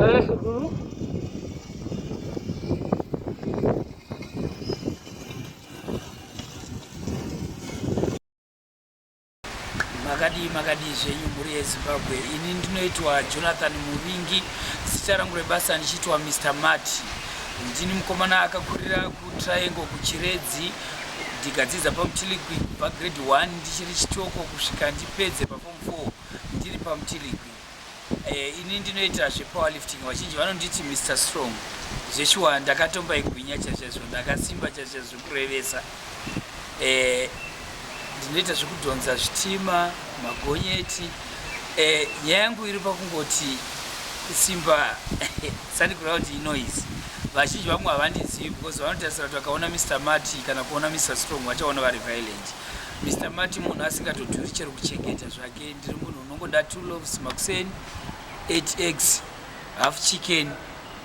Vana sekuru. Makadii, makadii zvenyu, mhuri yeZimbabwe? Ini ndinoitwa Jonathan Muvingi, zita rangu rebasa ndichiitwa Mr Mati. Ndini mukomana akakurira kuTriangle kuChiredzi, ndikadzidza paMutiligwi kubva grade 1 ndichiri chitoko kusvika ndipedze paform 4 ndiri paMutiligwi. Ini ndinoita zvepowerlifting, vazhinji vanonditi Mr Strong. Zveshuwa ndakatombaigwinya chaizvo, ndakasimba chaizvo zvekurevesa. Ndinoita zvekudhonza zvitima, magonyeti. Nyaya yangu iri pakungoti kusimba sandikureva kuti inoise. Vazhinji vamwe havandizivi because vanotarisira kuti vakaona Mr Mati kana kuona Mr Strong vachaona vari violent. Mr Mati munhu asingatodhuri chero kuchengeta zvake. Ndiri munhu unongoda two loaves makuseni, 8 eggs, half chicken,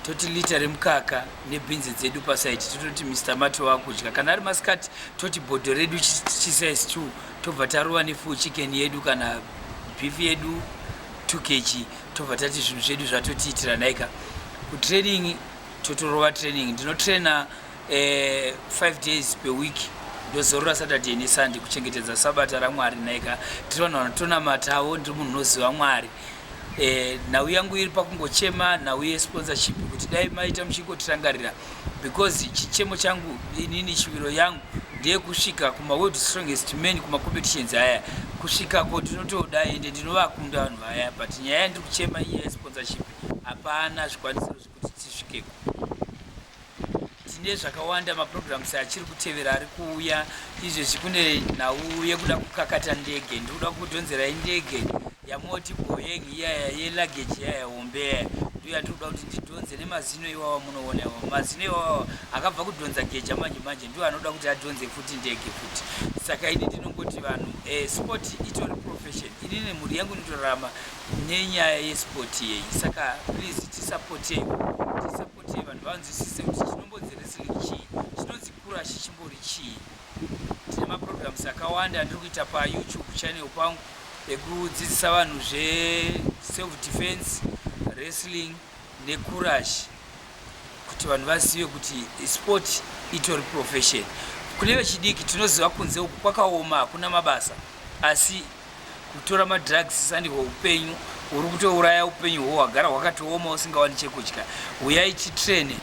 toti lita remukaka nebhinzi dzedu paside, tototi Mr Mati wakudya. Kana ari masikati, toti bhodho redu chisize 2, tobva tarova nefull chicken yedu kana beef yedu 2 kg, tobva tati zvinhu zvedu zvatotiitira nhaika. Kutraining totorova training, ndinotraina 5 days per week, ndozorora Saturday neSunday kuchengetedza sabata raMwari nhaika. Tiri vanhu vanotonamatawo, ndiri munhu unoziva Mwari. Nhau yangu iri pakungochema nhau yesponsorship, kuti dai maita muchingotirangarira, because chichemo changu inini, shuviro yangu ndeyekusvika kumaWorld Strongest Men, kumacompetitions aya. Kusvikako tinotoda, ende ndinovakunda vanhu vaya, but nyaya yandiri kuchema inyaya yesponsorship. Hapana zvikwanisiro zvekuti tisvikeko. Tine zvakawanda, maprograms achiri kutevera ari kuuya izvezvi. Kune nhau yekuda kukakata ndege, ndikuda kudhonzerai ndege yamoti Boeing iyaya yeluggage iyaya hombe iyaya, ndo yandiri kuda kuti ndidhonze nemazino iwawa. Munoona iwawa mazino iwawa akabva kudhonza geja manje manje, ndo anoda kuti adhonze futi ndege futi. Saka ini ndinongoti vanhu, sport itori profession. Inini mhuri yangu inotorarama nenyaya yesport yeyi, saka please tisapotei, tisapotei, vanhu vanzwisise kuti chinombonzi wrestling chii, chinonzi kurashi chimbori chii. Tine maprograms akawanda andiri kuita paYouTube channel pangu ekudzidzisa vanhu zveself defense, wrestling nekurash, kuti vanhu vazive kuti sport itori profession. Kune vechidiki, tinoziva kunze uku kwakaoma, hakuna mabasa, asi kutora madrugs sandihwo upenyu. Uri kutouraya upenyu hwo hwagara hwakatooma, usingawani chekudya. Uyai titraine.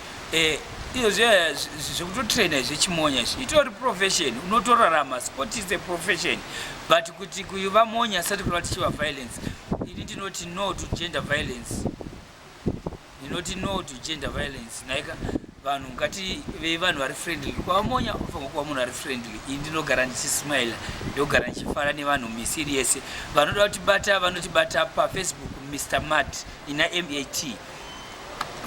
Iyo zvekutotraina zvechimonya izvi itori profession, unotorarama. Sport is a profession, but kuti kuva monya asati kureva tichiva violence. Ini ndinoti no to gender violence, ndinoti no to gender violence naika. Vanhu ngativei vanhu vari friendly. Kwava monya unofanirwa kuva munhu ari friendly. Ini ndinogara ndichismaila, ndogara ndichifara nevanhu misiri yese. Vanoda kutibata vanotibata paFacebook, Mr Mat ina Mat.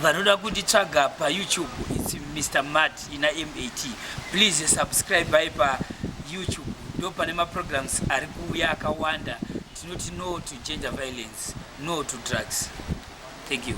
Vanoda kunditsvaga paYouTube, it's Mr Mat ina Mat. Please subscribe paYouTube, ndo pane maprograms ari kuuya akawanda. Tinoti no to gender violence, no to drugs. Thank you.